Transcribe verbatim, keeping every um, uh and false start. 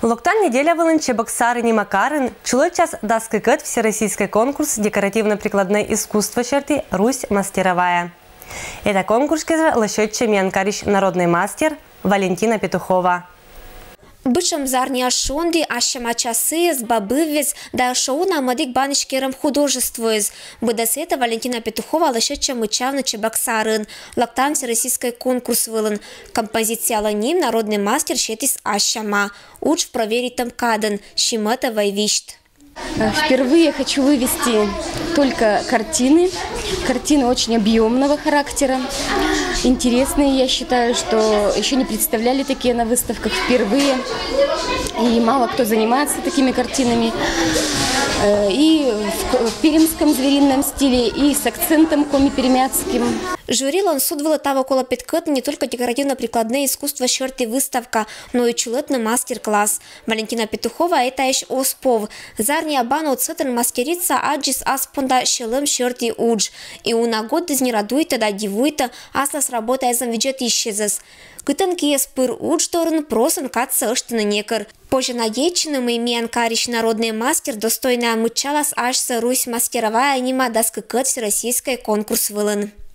Локтан неделя вылын Чебоксары нима карын чулӧдчас дас кыкӧд всероссийскӧй конкурс декоративно-прикладнӧй искусство серти «Русь мастеровая». Эта конкурс кежлӧ лӧсьӧдчӧ миян карысь народнӧй мастер Валентина Петухова. Быдшӧм зарни ӧшинь, ассьӧма часыс, бабыв вез да шоуна мӧдик банысь керӧм художествоыс. Быдӧн сэтӧн Валентина Петухова лӧсьӧдчӧ мыччавны Чебоксарын. Локтан всероссийскӧй конкурс вылын. Композициялӧн ним народнӧй мастер сетіс ассьӧма. Удж проверитӧм кадын, симӧтӧ вӧй висьт. Впервые хочу вывести только картины. Картины очень объемного характера, интересные. Я считаю, что еще не представляли такие на выставках впервые. И мало кто занимается такими картинами. Э, И в, в пермском зверином стиле, и с акцентом коми-пермяцким. Жюрилӧн суд вылӧ таво колӧ петкӧдны не только декоративно-прикладнӧй искусство серти выставка, но и чулӧдны мастер-класс. Валентина Петухова этаысь оз пов. Зарни абу нин сэтӧн мастерица аддзис ас понда сьӧлӧм серти удж. И уна гӧтырыс радуйтӧ да дивуйтӧ аслас работаясӧн видзӧдысьясӧс. Кытӧн киас пыр удж дорын прӧстӧн кадсӧ ӧштыны некор. Позьӧ надейтчыны, мый миян карысь народнӧй мастер достойнӧя мыччалас асьсӧ «Русь мастеровая» нима дас кыкӧд всероссийскӧй конкурс вылын.